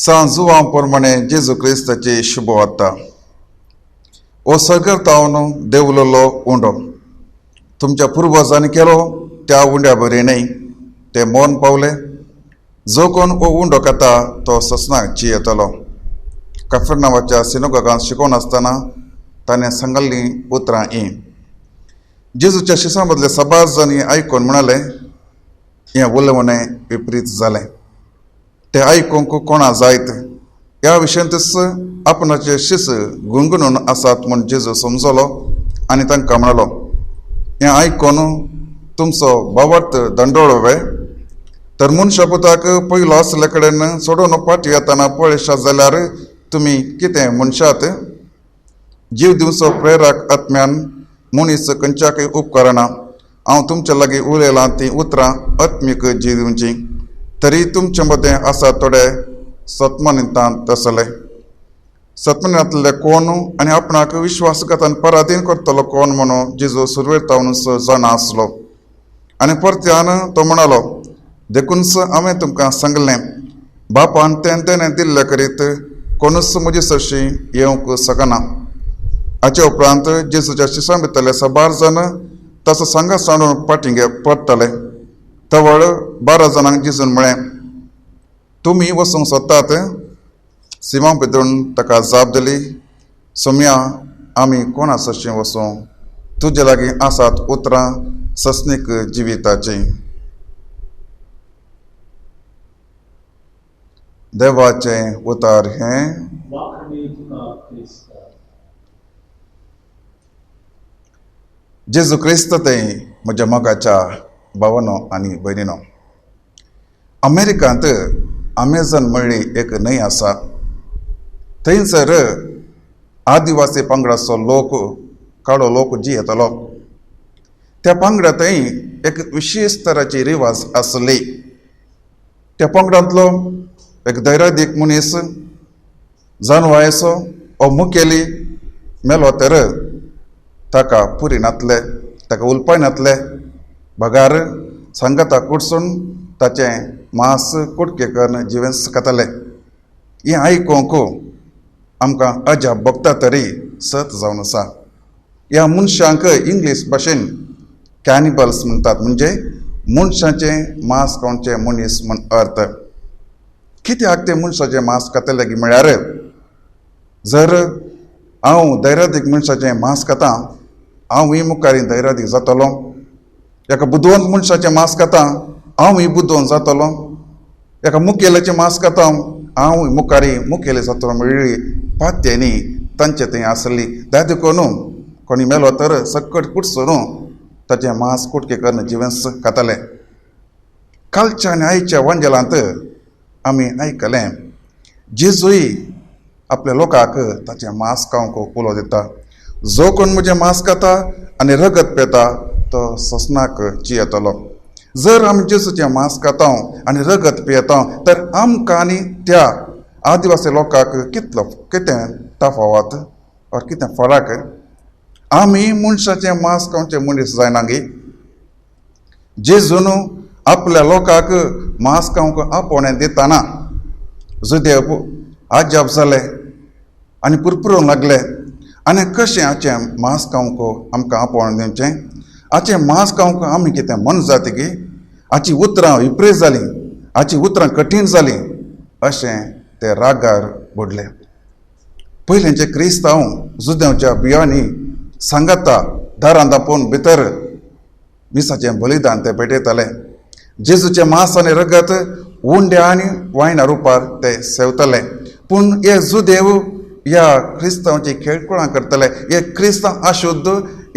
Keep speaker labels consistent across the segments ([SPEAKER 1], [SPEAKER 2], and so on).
[SPEAKER 1] सांत जुवांव प्रमाणे जेजू क्रिस्ताची शुभवार्ता. हो सर्गार देंवलेलो उंडो तुमच्या पुर्वजांनी केलो त्या उंड्या बरी न्हय, ते मौन पावले. जो कोण हो उंडो खाता तो ससनाक जियेतलो. कफर्नावाच्या सिनोगागांत शिकोवन आसतना ताणें सांगल्लीं उतरां हीं. जेजूच्या शिसां मदले साबार जाण हें आयकून म्हणाले, हें उलोवणें विपरीत जालें, तें आयकूंक कोणा जायत. ह्या विशयांतच आपणाचे शिस गुणगुणून आसात म्हूण जेजू समजलो आनी तांकां म्हणालो, हें आयकून तुमचो भावार्थ दंडोळो वे? तर मनशा पुताक पयलो आसले कडेन सोडून फाटी येतना पळयशात जाल्यार तुमी कितें म्हणशात? जीव दिवचो प्रेरक आत्म्यान मनीस खंयच्याकय उपकरना. हांव तुमच्या लागीं उलयलां तीं उतरां आत्मीक जीव दिवचीं, तरी तुमचे मदें आसा थोडे सत्मनितांत आसले. सत्मनांतले कोण आनी आपणाक विश्वासघातान पराधीन करतलो कोण म्हणून जेजू सुरवेक तावनच जाणा आसलो. आनी परत्यान तो म्हणालो, देखूनच हांवें तुमकां सांगलें, बापान तें तेणें दिल्लें करीत कोणूच म्हजे सरशीं येवंक शकना. हाचे उपरांत जेजूच्या शिसां भितरले साबार जाण ताचो सांगात सांडून फाटीं परतले. तवळ 12 जाणांक जेजून म्हळें, तुमी वचूंक सोदतात? सिमांव पेद्रून ताका जाप दिली, सोम्या, आमी कोणा सरशीं वचूं? तुजे लागीं आसात उतरां सस्नीक जिविताचीं. देवाचें उतार हें. जेजू क्रिस्त ते म्हज्या मोगाच्या भावानो आनी भयणीनो, अमेरिकांत अमेझॉन म्हणली एक न्हंय आसा. थंयसर आदिवासी पंगडाचो लोक, काळो लोक जियेतलो. त्या पंगडा थंय एक विशेश तराची रिवाज आसली. त्या पंगडांतलो एक धैर्यादीक मनीस जानवायचो ओ मुखेली मेलो तर ताका पुरी नातले, ताका उलपाय नातले, बगार सांगाता कुडसून ताचें मांस कुडके करून जिवेंस खाताले. हें आयकूंक आमकां अजाप भोगता तरी सत जावन आसा. ह्या मनशांक इंग्लीश भाशेन कॅनिबल्स म्हणटात, म्हणजे मनशाचें मांस खावचें मनीस म्हूण अर्थ. कित्याक ते मनशाचें मांस खातले की म्हळ्यार, जर हांव धैर्यादीक मनशाचें मांस खातां, हांवूय मुखार धैर्यादीक जातलो. एका बुदवंत मनशाचें मांस खातां, हांवूय बुदवंत जातलो. एका मुखेल्याचें मांस खातां, हांवूय मुखार मुखेली जातलो म्हणली पात्यांनी तांचे थंय आसली. दादी कोणू कोणी मेलो तर सकट कुटसून ताचें मांस कुटके करून जिवेंस खाताले. कालच्या आनी आयच्या वांजेलांत आमी आयकलें, जेजूय आपल्या लोकांक ताचें मांस खावंक उलो दिता. जो कोण म्हजें मांस खाता आनी रगत पेता तो ससनाक जियेतलो. जर आमी जेजूचें मांस खाता आनी रगत पियेता तर आमकां आनी त्या आदिवासी लोकांक कितलो कितें तफावत और कितें फरक? आमी मनशाचें मांस खावचें मनीस जायना गी? जेजून आपल्या लोकांक मांस खावंक आपोवणें दितना जुदेव आजाप जाले आनी पुरपुरूंक लागले, आनी कशें हाचें मांस खावंक आमकां आपोवणें दिवचें? हाचें मांस खावंक आमी कितें मन जाता की? हाचीं उतरां विपरीत जालीं, हाचीं उतरां कठीण जालीं, अशें ते रागार बुडले. पयलींचे क्रिस्तांव जुदेवच्या बियांनी सांगाता दारां दापोवन भितर मिसाचें बलिदान ते पेटयताले. जेजूचें मांस आनी रगत उंड्या आनी वायना रुपार ते सेवताले. पूण हे जुदेव ह्या क्रिस्तांवाची खेळकुळां करतले. हे क्रिस्तांव अशुद्ध,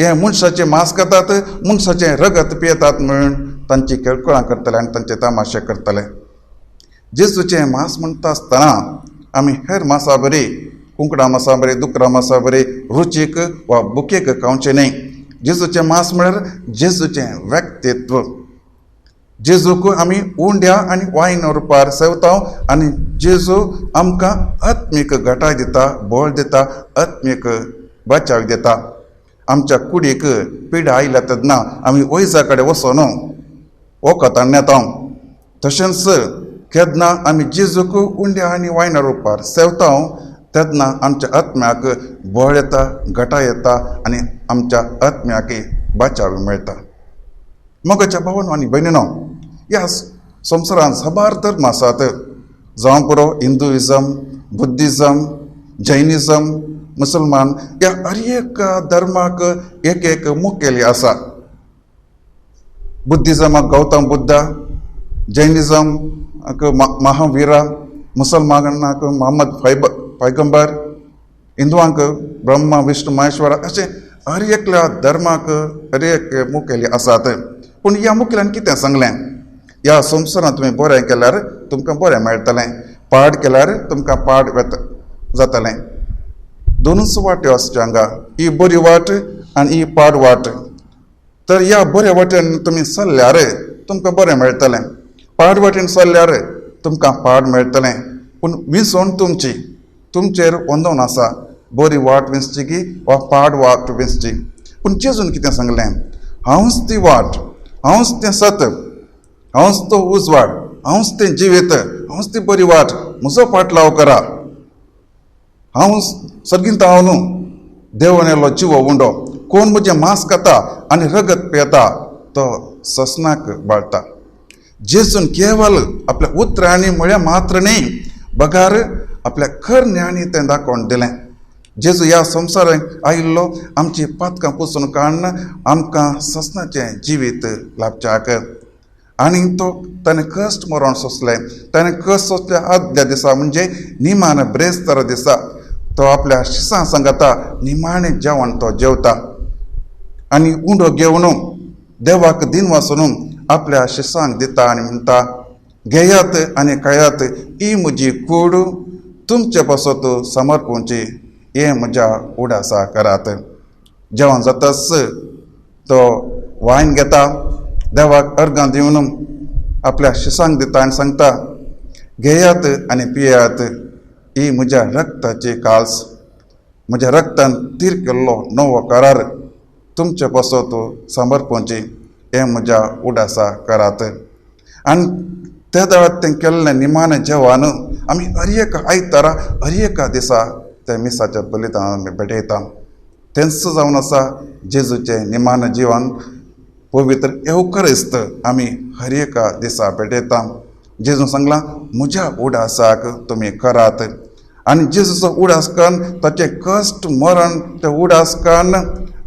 [SPEAKER 1] हे मनशाचें मांस खातात, मनशाचें रगत पियेतात म्हणून तांची खेळकुळां करतले आनी तांचे तमाशे करतले. जेजूचें मांस म्हणटा आसतना आमी हेर मांसा बरी, कुंकडा मांसा बरी, दुकरा मांसा बरी रुचीक वा बुकेक खावचें न्हय. जेजूचें मांस म्हळ्यार जेजूचें व्यक्तित्व. जेजूक आमी उंड्या आनी वायन रुपार सेवता आनी जेजू आमकां आत्मीक घटाय दिता, बळ दिता, आत्मीक बचाव दिता. आमच्या कुडीक पिडा आयल्या तेन्ना आमी वैजा कडेन वचून वखद हाडून येता. तशेंच केन्ना आमी जेजूक उंड्या आनी वायना रुपार सेवता तेन्ना आमच्या आत्म्याक बळ येता, घटा येता आनी आमच्या आत्म्याक बचाव मेळटा. मोगाच्या भावानो आनी भयणीनो, ह्या संवसारांत साबार धर्म आसात, जावं पुरो हिंदुइजम, बुद्धिजम, जैनिजम, मुसलमान, ह्या हर एक धर्माक एक एक मुखेली आसा. बुद्धिजमाक गौतम बुद्धा, जैनिजमाक महावीरा, मुसलमानाक मोहम्मद पैगंबर, हिंदुआंक ब्रह्मा विष्णु महेश्वर, अशें हर एकल्या धर्माक हर एक मुखेली आसात. पूण ह्या मुखेल्यान कितें सांगलें? ह्या संवसारांत तुमी बरें केल्यार तुमकां बरें मेळटलें, पाड केल्यार तुमकां पाड जातलें. दोनूच वाट्यो आसच्यो हांगा, ही बरी वाट आनी ही पाड वाट. तर ह्या बऱ्या वाटेन तुमी चल्ल्यार तुमकां बरें मेळटलें, पाड वाटेन चल्ल्यार तुमकां पाड मेळटलें. पूण विंचवण तुमची, तुमचेर वंदोवन आसा, बरी वाट विंचची की वा पाड वाट विंचची. पूण जेजून कितें सांगलें? हांवच ती वाट, हांवच तें सत, हांवच तो उजवाड, हांवच तें जिवीत, हांवच ती बरी वाट, म्हजो पाटलाव करा. हांव सर्गींत हांव न्हू, देवान येयलो जिवो उंडो, कोण म्हजें मांस खाता आनी रगत पियेता तो ससनाक बाळटा. जेजून केवल आपल्या उतरांनी म्हळ्यार मात्र न्ही, बगार आपल्या करण्यांनी तें दाखोवन दिलें. जेजू ह्या संवसारांत आयिल्लो आमची पातकां पुसून काडून आमकां ससनाचें जिवीत लाभच्याक. आनी तो ताणें कश्ट मरण सोंसलें. ताणें कश्ट सोंसले आदल्या दिसा म्हणजे निमाण ब्रेस्तारा दिसा तो आपल्या शिसां सांगता निमाणें जेवण तो जेवता आनी उंडो घेवन देवाक दिन वासून आपल्या शिसांक दिता आनी म्हणटा, घेयात आनी खायात, ही म्हजी कूड तुमचे पासत समर्पूंची, हें म्हज्या उडासा करात. जेवण जाताच तो वायन घेता, देवाक अर्गां दिवन आपल्या शिसांक दिता आनी सांगता, घेयात आनी पियात, ही म्हज्या रक्ताची काल्स, म्हज्या रक्तान तीर केल्लो नवो करार तुमचे पासत समर्पूंची, हें म्हज्या उडासा करात. आनी त्या वेळार तें केल्लें निमाणें जेवण आमी हर एका आयतारा हर एका दिसा त्या मिसाच्या बलिदान आमी भेटयता. तेंच जावन आसा जेजूचें निमाणें जिवन पवित्र येवकरिस्त आमी हर एका दिसा भेटयता. जेजून सांगलां, म्हज्या उडासाक तुमी करात. आनी जेजूचो उडास करून ताचें कश्ट मरण तें उडास करून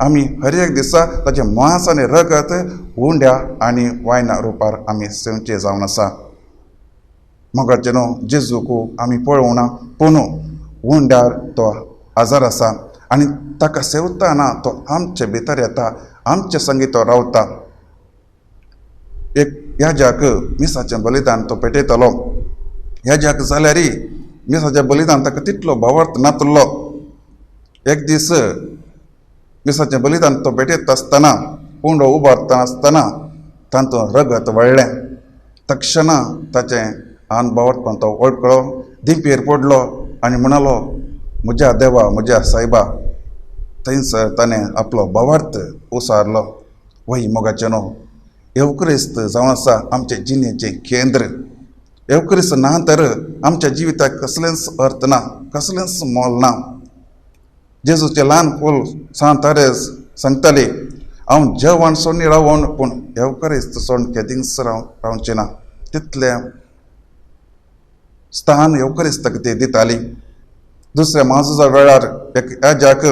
[SPEAKER 1] आमी हर एक दिसा ताचें मांस आनी रगत उंड्या आनी वायना रुपार आमी सेवचें जावन आसा. मोगाचें न्हू जेजूक आमी पळोवना, पूण उंड्यार तो आजार आसा आनी ताका सेवतना तो आमचे भितर येता, आमचे संगी तो रावता. एक याजाक मिसाचें बलिदान तो पेटयतालो. याजाक जाल्यार मिसाचें बलिदान ताका तितलो भावार्थ नातलो. एक दीस मिसाचें बलिदान तो पेटयता आसतना, उंडो उबारता आसतना तातूंत रगत वळ्ळें. तक्षणा ताचें आन भावार्थपण तो वळखलो, दिंपयेर पडलो आनी म्हणालो, म्हज्या देवा, म्हज्या सायबा. थंयसर ताणें आपलो भावार्थ उसारलो. वय मोगाचें न्हू, येवक्रिस्त जावन आसा आमचे जिणेचें केंद्र. येवक्रिस्त ना तर आमच्या जिविताक कसलेंच अर्थ ना, कसलेंच मोल ना. जेजूचें ल्हान फूल सांत तेरेज सांगताली, हांव जेवण सोडून रावून पूण येवक्रिस्त सोडून केदींच रावचें ना. तितलें स्थान येवक्रिस्ताक ती दिताली. दुसऱ्या म्हाझुजा वेळार एक याजाक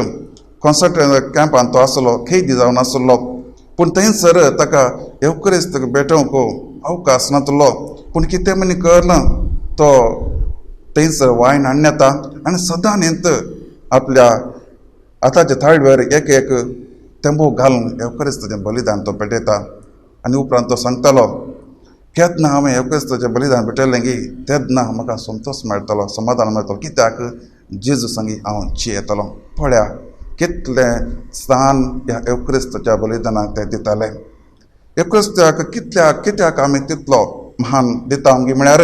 [SPEAKER 1] कॉन्सन्ट्रेशन कॅम्पान तो आसलो, कैदी जावन आसलो, पूण थंयसर ताका येवक्रिस्ताक भेटोवंक अवकाश नातलो. पूण कितें म्हणी करना तो थंयसर वायन हाडून येता आनी सदांच आपल्या हाताच्या थाळवेर एक एक तेंबो घालून येवक्रिस्ताचें बलिदान तो पेटयता. आनी उपरांत तो सांगतालो, केन्ना हांवें येवक्रिस्ताचें बलिदान पेटयलें की तेन्ना म्हाका संतोश मेळटलो, समाधान मेळटलो, कित्याक जेजू संगी हांव जियेतलो. पळया कितलें स्थान ह्या येवक्रिस्ताच्या बलिदानाक ते दिताले. येवक्रिस्ताक कित्याक आमी तितलो महान दिता आमगे म्हळ्यार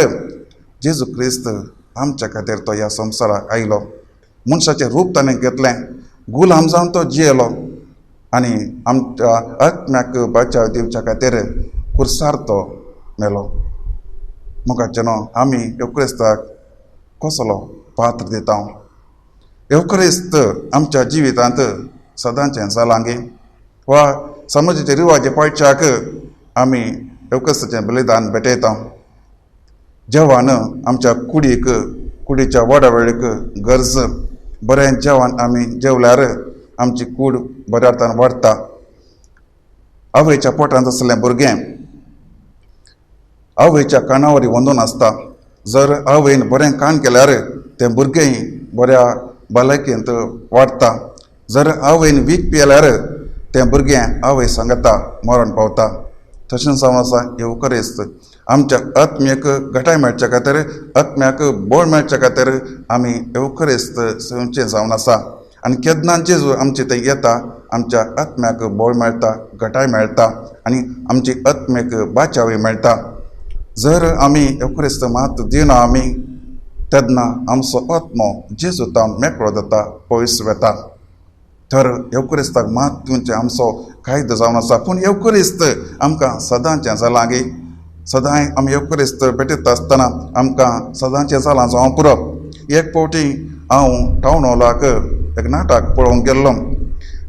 [SPEAKER 1] जेजू क्रिस्त आमच्या खातीर तो ह्या संवसाराक आयलो, मनशाचें रूप ताणें घेतलें, गुलाम जावन तो जियेलो आनी आमच्या आत्म्याक बचाव दिवच्या खातीर कुर्सार तो मेलो. मोगाचेनो आमी येवक्रिस्ताक कसलो पात्र दिता? येवक्रिस्त आमच्या जिवितांत सदांचें जालां गे वा समाजाचे रिवाजे पाळच्याक आमी येवक्रिस्ताचें बलिदान भेटयता? जेवण आमच्या कुडीक, कुडीच्या वाडावळीक गरज. बरें जेवण आमी जेवल्यार आमची कूड बऱ्या अर्थान वाडटा. आवयच्या पोटांत आसलें भुरगें आवयच्या कानावरी वंदून आसता. जर आवयन बरें कान केल्यार तें भुरगें बऱ्या भलायकेंत वाडटा. जर आवयन वीख पियेल्यार तें भुरगें आवय सांगता मरण पावता. तशेंच जावन आसा येवक्रिस्त आमच्या आत्म्याक घटाय मेळच्या खातीर, आत्म्याक बळ मेळच्या खातीर आमी येवक्रिस्त सेवचें जावन आसा. आनी केन्ना जेजू आमचे थंय येता आमच्या आत्म्याक बळ मेळटा, घटाय मेळटा आनी आमची आत्म्याक बाचावी मेळटा. जर आमी येवक्रिस्त मात दिना आमी तेन्ना आमचो आत्मो जेजू तावन मेकळो जाता, पयस वता. तर येवक्रिस्ताक मात दिवचें आमचो कायदो जावन आसा. पूण येवक्रिस्त आमकां सदांचें जालां गे? सदांय आमी येवक्रिस्त भेटयता आसतना आमकां सदांचें जालां जावं पुरो. एक फावटी हांव टावन हॉलाक एक नाटक पळोवंक गेल्लो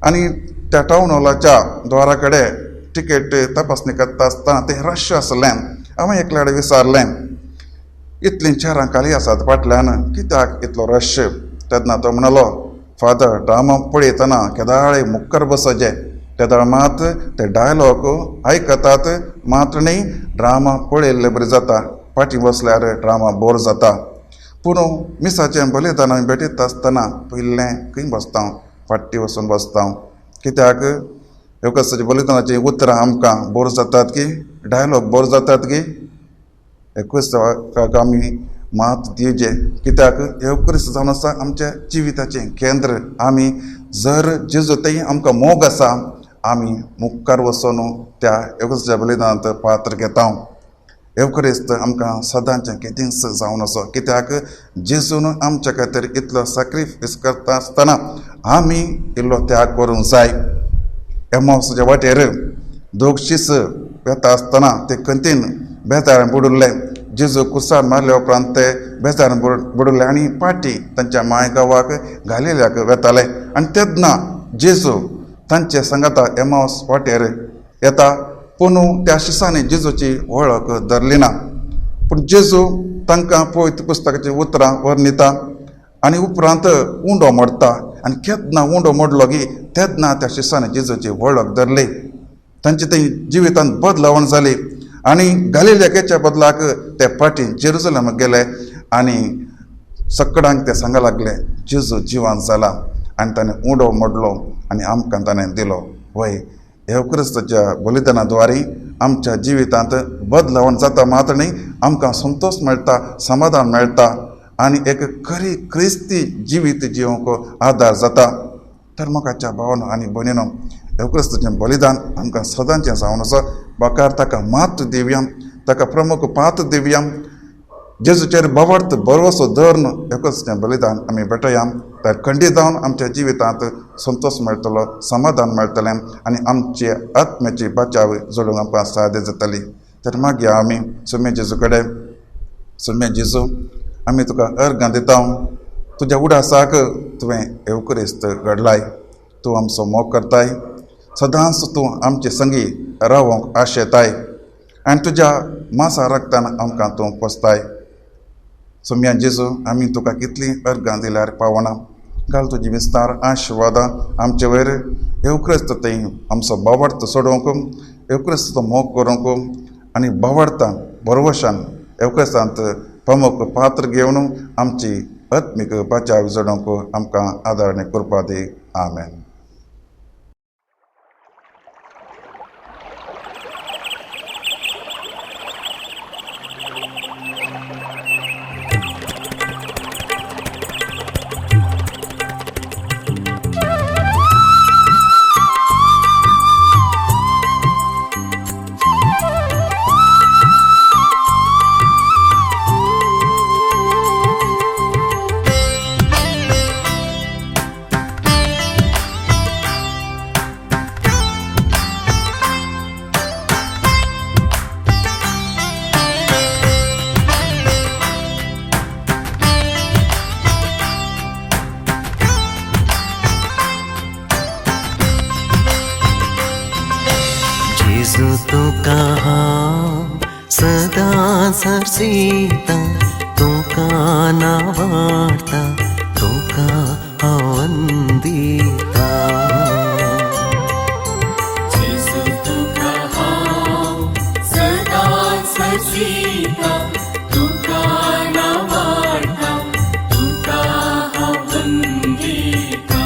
[SPEAKER 1] आनी त्या टावन हॉलाच्या द्वारा कडेन टिकेट तपासणी करता आसतना तें रश आसलें. हांवें एकल्या कडेन विचारलें, इतलीं चेरां खाली आसात फाटल्यान कित्याक इतलो रश? तेन्ना तो म्हणलो, फादर ड्रामा पळयतना केदाळे मुखार बसचें, तेदळ मात ते डायलॉग आयकतात मात न्ही ड्रामा पळयल्ले बरी जाता, फाटीं बसल्यार ड्रामा बोर जाता. पूण मिसाचें बलिदान आमी भेटयता आसतना पयलें खंय बसता? फाटीं वचून बसता. कित्याक? येवक्रिस्ताच्या बलिदानाचीं उतरां आमकां बोर जातात की डायलॉग बोर जातात की येवक्रिस्ताक आमी मात दिवचें. कित्याक? येवक्रिस्त जावन आसा आमच्या जिविताचें केंद्र. आमी जर जेजू थंय आमकां मोग आसा आमी मुखार वचून त्या येवक्रिस्ताच्या बलिदानांत पात्र घेता. येवक्रिस्त आमकां सदांचें कितेंच जावन आसा. कित्याक? जेजून आमच्या खातीर इतलो सॅक्रिफायस करता आसतना आमी इल्लो त्याग करूंक जाय. एमावसाच्या वाटेर दोग शीस वेता आसतना ते खंतीन बेजारान बुडुल्ले. जेजू कुसार मारल्या उपरांत ते बेजारान बुडुल्ले आनी पाटी तांच्या माय गांवाक घालिल्याक वेताले. आनी तेन्ना जेजू तांचे सांगाता एमावस वाटेर येता. पूण त्या शिसांनी जेजूची वळख धरली ना. पूण जेजू तांकां पवित्र पुस्तकाचीं उतरां वर्णिता आनी उपरांत उंडो मोडटा. आनी केन्ना उंडो मोडलो की तेन्ना त्या शिसांनी जेजूची वळख धरली. तांचे थंय जिवितांत बदलावण जाली आनी गालिलियाच्या बदलाक ते फाटीं जेरुजलमाक गेले आनी सकडांक ते सांगा लागले, जेजू जिवान जाला आनी ताणें उंडो मोडलो आनी आमकां ताणें दिलो. वय येवक्रिस्ताच्या बलिदाना द्वारे आमच्या जिवितांत बदलावण जाता मात न्ही आमकां संतोश मेळटा, समाधान मेळटा आनी एक खरी क्रिस्ती जिवीत जिवंक आदार जाता. तर मोगाच्या भावानो आनी भयणीनो, येवक्रिस्ताचें बलिदान आमकां सदांचें जावन आसा. बाकार ताका मात दिवया, ताका प्रमुख पात्र दिवया. जेजूचेर भावार्थ भरवसो धरून येवक्रिस्ताचें बलिदान आमी भेटया. तर खंडीत जावन आमच्या जिवितांत संतोश मेळटलो, समाधान मेळटलें आनी आमचे आत्म्याची बचाव जोडूंक आमकां साध्य जातली. तर मागीर आमी सुम्या जेजू कडेन, सुम्या जेजू आमी तुका अर्गां दिता. तुज्या उडासाक तुवें येवक्रिस्त घडलाय. तूं आमचो मोग करताय, सदांच तूं आमचे संगी रावोंक आशेताय आनी तुज्या मासा रक्तान आमकां तूं पोसताय. सोम्या जेजू आमी तुका कितलीं अर्गां दिल्यार पावना. घाल तुजी विस्तार आशिर्वादां आमचे वयर. येवक्रिस्त थंय आमचो भावार्थ सोडोवंक, येवक्रिस्त मोग करूंक आनी भावार्थान भरवशान येवक्रिस्तांत प्रमुख पात्र घेवन आमची आत्मीक बचाव जोडोवंक आमकां आदार आनी कृपा दी. आमेन.
[SPEAKER 2] सदांच हरसिता तुका नावाडता तुका हांव वंदिता.
[SPEAKER 3] जेजू तुका हांव सदांच हरसिता तुका नावाडता तुका हांव वंदिता.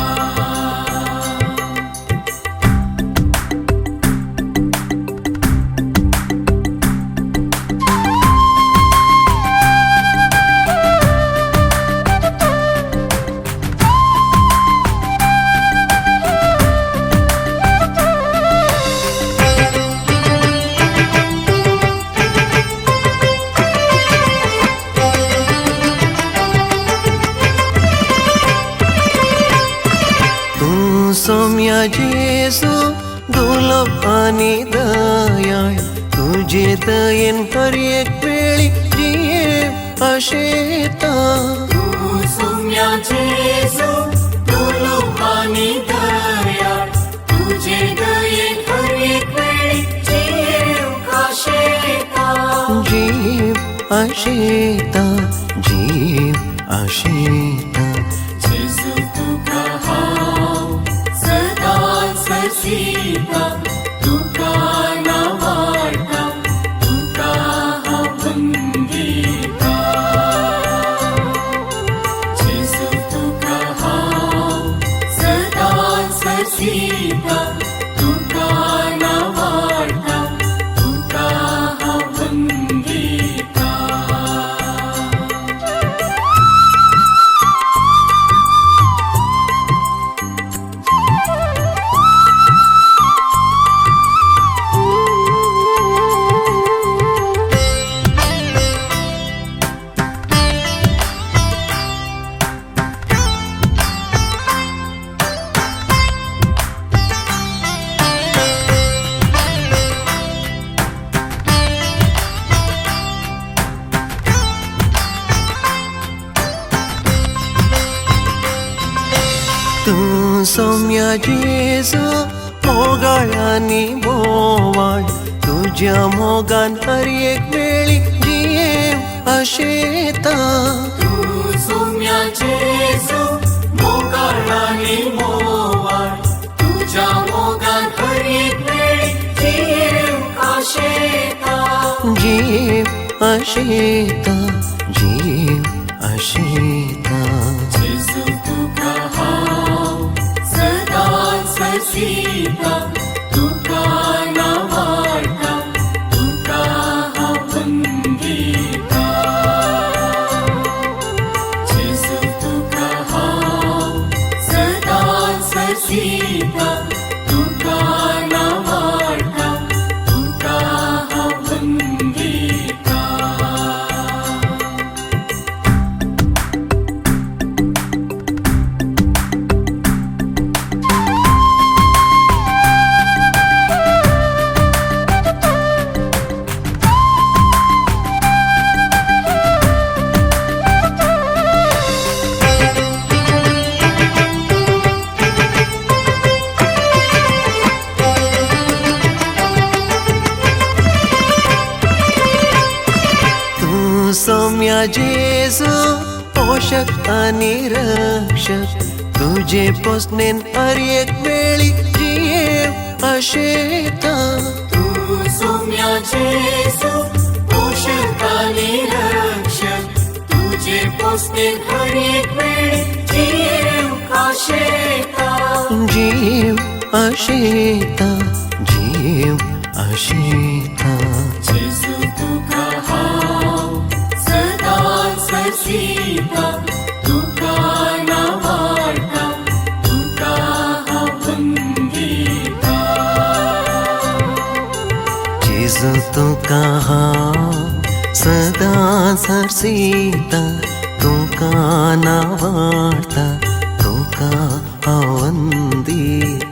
[SPEAKER 2] तूं सोम्या जेजू दुर्लभ आनी दयाळ तुजे दयेन हर एक वेळी जियेव आशेता.
[SPEAKER 3] तूं सोम्या जेजू दुर्लभ आनी दयाळ तुजे दयेन हर एक वेळी जियेव आशेता.
[SPEAKER 2] जीव आशेता जीव आशेता.
[SPEAKER 3] जेजू तुका हांव सदांच हरसिता तुका नावाडता तुका हांव वंदिता. जेजू तुका हांव सदांच हरसिता तुका नावाडता तुका हांव वंदिता.
[SPEAKER 2] तूं सोम्या जेजू मोगाळ आनी बोवाळ तुज्या मोगान हर एक वेळी जियेव आशेता.
[SPEAKER 3] तूं सोम्या जेजू मोगाळ आनी मोवाळ तुज्या मोगान हर एक वेळी जियेव आशेता.
[SPEAKER 2] जीव आशेता जीव आशेता.
[SPEAKER 3] जेजू तुका हांव सदांच हरसिता तुका नावाडता तुका हांव वंदिता. जेजू तुका हांव सदांच हरसिता तुका नावाडता तुका हांव वंदिता.
[SPEAKER 2] तूं सोम्या जेजू पोशक आनी रक्षक तुजे पोसणेन हर एक वेळी जियेव आशेता.
[SPEAKER 3] तूं सोम्या जेजू पोशक आनी रक्षक तुजे पोसणेन हर एक वेळी जियेव आशेता.
[SPEAKER 2] जीव आशेता जीव आशेता.
[SPEAKER 3] जेजू तुका हांव सदांच हरसिता तुका नावाडता तुका हांव वंदिता.
[SPEAKER 2] जेजू तुका हांव सदांच हरसिता तुका नावाडता तुका हांव वंदिता.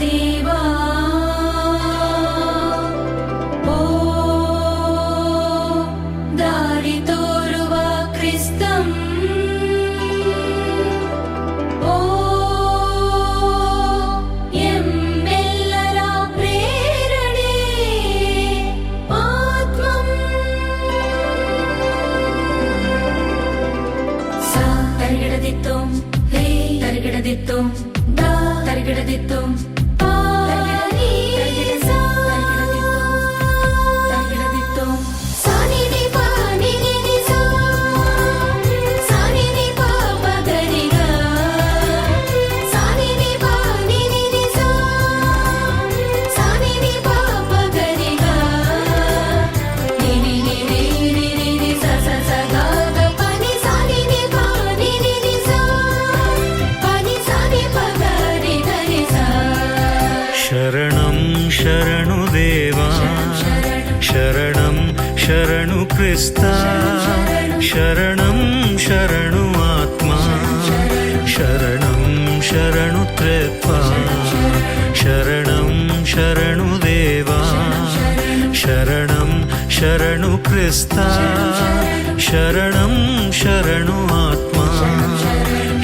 [SPEAKER 3] देवा ओ दारी तोरुव क्रिस्तम ओ एम्मेल्लर प्रेरणे आत्मं सा तर्गिडदित्तुं रे तर्गिडदित्तुं दा तर्गिडदित्तुं पा सा तर्गिडदित्तुं सा नि नि पा नि नि नि सा सा नि नि पा प ग रि ग सा नि नि पा नि नि नि सा सा नि नि पा प ग रि ग नि नि नि रि रि रि रि सा सा सा ग ग प नि सा नि नि पा नि नि नि सा प नि सा नि प ग रि ग रि सा.
[SPEAKER 4] ಶರಣಂ ಶರಣು ದೇವಾ, ಶರಣಂ ಶರಣು ಕ್ರಿಸ್ತ, ಶರಣಂ ಶರಣು ಆತ್ಮ, ಶರಣಂ ಶರಣು ತ್ರಿತ್ವ, ಶರಣಂ ಶರಣು ದೇವಾ, ಶರಣಂ ಶರಣು ಕ್ರಿಸ್ತ, ಶರಣಂ ಶರಣು ಆತ್ಮ,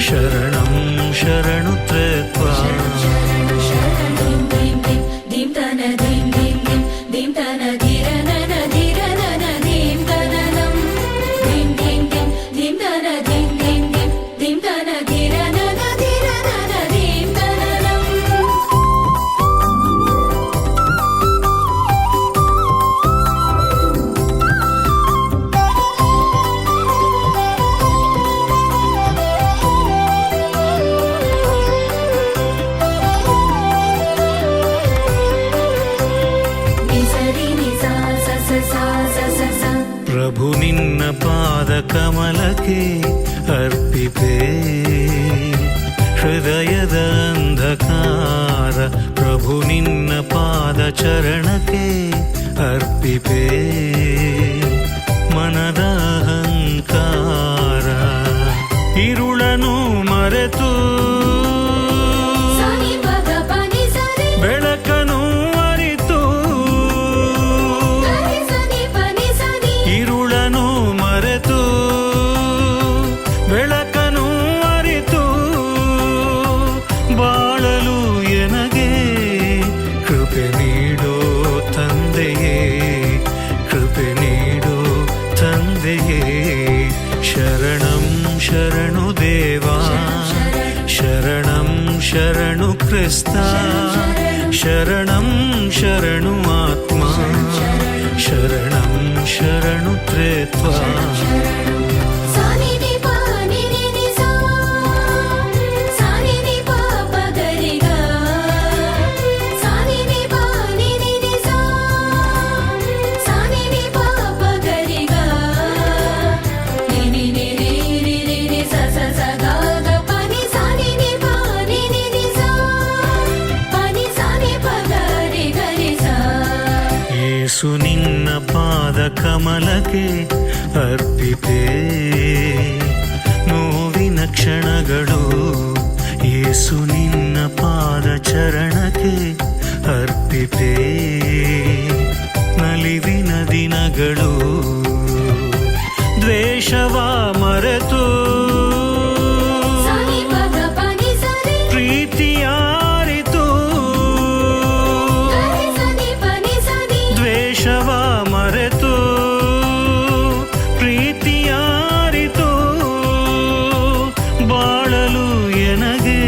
[SPEAKER 4] ಶರಣಂ ಶರಣು ತ್ರಿತ್ವ.
[SPEAKER 3] ಧೀಂ ಧೀಂ ಧೀಂ ಧೀಂ ತನ ಧೀಂ ಧೀಂ ಧೀಂ ಧೀಂ ತನ ಧೀರ ನನ ಧೀರ ನನ ಧೀಂ ತನನಂ ಧೀಂ ಧೀಂ ಧೀಂ ಧೀಂ ತನ ಧೀಂ ಧೀಂ ಧೀಂ ಧೀಂ ತನ ಧೀರ ನನ ಧೀರ ನನ ಧೀಂ ತನನಂ. ನಿ ಸರಿ ನಿ ಸಾ ಸ ಸ ಸಾ ಸ ಸ ಸ.
[SPEAKER 4] ಪ್ರಭು ನಿನ್ನ ಪಾದ ಕಮಲಕ್ಕೆ ಅರ್ಪಿಪೆ ಹೃದಯದ ಅಂಧಕಾರ, ಪ್ರಭು ನಿನ್ನ ಪಾದ ಚರಣಕ್ಕೆ ಅರ್ಪಿಪೆ ಮನದ ಅಹಂಕಾರ, ಇರುಳನು ಮರೆತು
[SPEAKER 3] ಸಾ ನಿ ಪ ಗ ಪ ನಿ ಸ ರಿ
[SPEAKER 4] ಬೆಳಕನು ಅರಿತು,
[SPEAKER 3] ಗ ರಿ ಸ ನಿ ಪ ನಿ ಸ ನಿ
[SPEAKER 4] ಇರುಳನು ಮರೆತು ಬೆಳಕನು ಅರಿತು ಬಾಳಲು ಎನಗೆ ಕೃಪೆ ನೀಡೋ ತಂದೆಯೇ, ಕೃಪೆ ನೀಡೋ ತಂದೆಯೇ. ಶರಣಂ ಶರಣು ದೇವಾ, ಶರಣಂ ಶರಣು ಕ್ರಿಸ್ತ, ಶರಣಂ ಶರಣು ಆತ್ಮ, ಶರಣಂ ಶರಣು ತ್ರಿತ್ವ.
[SPEAKER 3] ಸಾ ನಿ ನಿ ಪ ನಿ ನಿ ನಿ ಸಾ ಸಾ ನಿ ನಿ ಪ ಪ ಗ ರಿ ಗ ಸಾ ನಿ ನಿ ಪ ನಿ ನಿ ನಿ ಸಾ ಸಾ ನಿ ನಿ ಪ ಪ ಗ ರಿ ಗ ನಿ ನಿ ನಿ ರಿ ರಿ ರಿ ರಿ ಸ ಸ ಸ ಗ ಗ ಪ ನಿ ಸಾ ನಿ ನಿ ಪ ನಿ ನಿ ನಿ ಸಾ ಪ ನಿ ಸಾ ನಿ ಪ ಗ ರಿ ಗ ರಿ ಸಾ.
[SPEAKER 4] ಯೇಸು ನಿನ್ನ ಪಾದ ಕಮಲಕ್ಕೆ ಅರ್ಪಿಪೆ ನೋವಿನ ಕ್ಷಣಗಳು, ಯೇಸು ನಿನ್ನ ಪಾದ ಚರಣಕ್ಕೆ ಅರ್ಪಿಪೆ ನಲಿವಿನ ದಿನಗಳು, ದ್ವೇಷವ ಮರೆತು
[SPEAKER 3] ಸಾ ನಿ ಪ ಗ ಪ ನಿ ಸ ರಿ
[SPEAKER 4] ಪ್ರೀತಿಯಾರಿತು,
[SPEAKER 3] ಗ ರಿ ಸ ನಿ ಪ ನಿ ಸ ನಿ
[SPEAKER 4] ದ್ವೇಷವ ಮರೆತು ಪ್ರೀತಿಯಾರಿತು ಬಾಳಲು ಎನಗೆ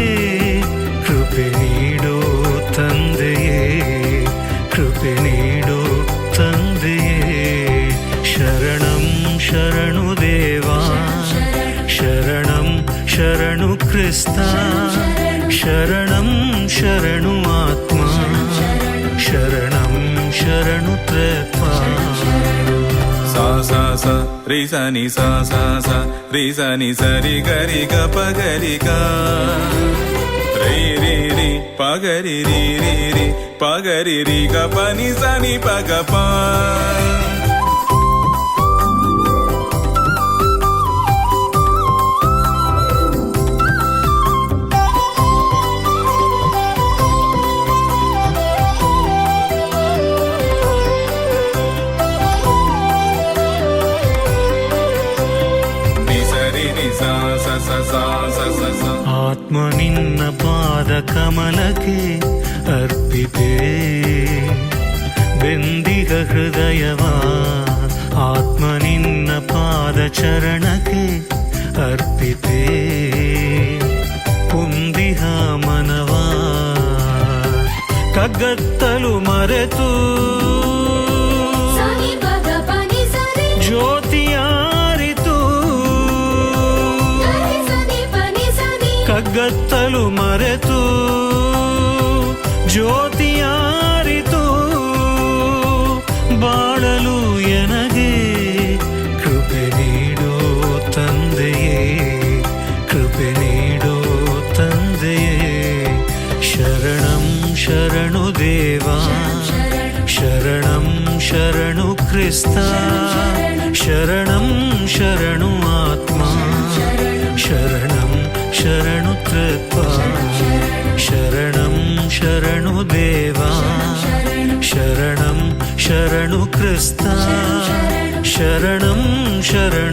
[SPEAKER 4] ಕೃಪೆ ನೀಡೋ ತಂದೆಯೇ, ಕೃಪೆ ನೀಡೋ ತಂದೆಯೇ. ಶರಣಂ ಶರಣು ದೇವಾ, ಶರಣಂ ಶರಣು ಕ್ರಿಸ್ತ, ಶರಣಂ ಶರಣು ಆತ್ಮ, ಶರಣಂ ಶರಣು ತ್ರಿತ್ವ.
[SPEAKER 5] ಸಾ ಸಾ ಸ ರಿ ಸ ನಿ ಸಾ ಸಾ ಸ ರಿ ಸ ನಿ ಸ ರಿ ಗ ರಿ ಗ ಪ ಗ ರಿ ಗ ರಿ ರಿ ರಿ ಪ ಗ ರಿ ರಿ ರಿ ರಿ ಪ ಗ ರಿ ರಿ ಗ ಪ ನಿ ಸ ನಿ ಪ ಗ ಪ.
[SPEAKER 4] ಆತ್ಮ ನಿನ್ನ ಪಾದ ಕಮಲಕ್ಕೆ ಅರ್ಪಿತೆ. ಬೆಂದಿಗ ಹೃದಯವ ಆತ್ಮ ನಿನ್ನ ಪಾದ ಚರಣಕ್ಕೆ ಅರ್ಪಿತೆ. ಕುಂದಿಹ ಮನವ ಕಗ್ಗತ್ತಲು ಮರೆತು
[SPEAKER 3] ಸಾನಿ ಪದ ಪನಿ ಸರಿ
[SPEAKER 4] ಜ್ಯೋತಿಯಾರಿತು.
[SPEAKER 3] ಗರಿ ಸನಿ ಪನಿ ಸನಿ.
[SPEAKER 4] ಕಗ್ಗತ್ತಲು ಮರೆತು ಜ್ಯೋತಿಯಾರಿತು. ಬಾಳಲು ಎನಗೆ ಕೃಪೆ ನೀಡೋ ತಂದೆಯೇ, ಕೃಪೆ ನೀಡೋ ತಂದೆಯೇ. ಶರಣಂ ಶರಣು ದೇವಾ, ಶರಣಂ ಶರಣು ಕ್ರಿಸ್ತ, ಶರಣಂ ಶರಣು ಆತ್ಮ, ಶರಣಂ ಶರಣು ತೃತ್ವ, ಶರಣಂ ಶರಣು ದೇವಾ, ಶರಣಂ ಶರಣು ಕ್ರಿಸ್ತ, ಶರಣಂ ಶರಣು.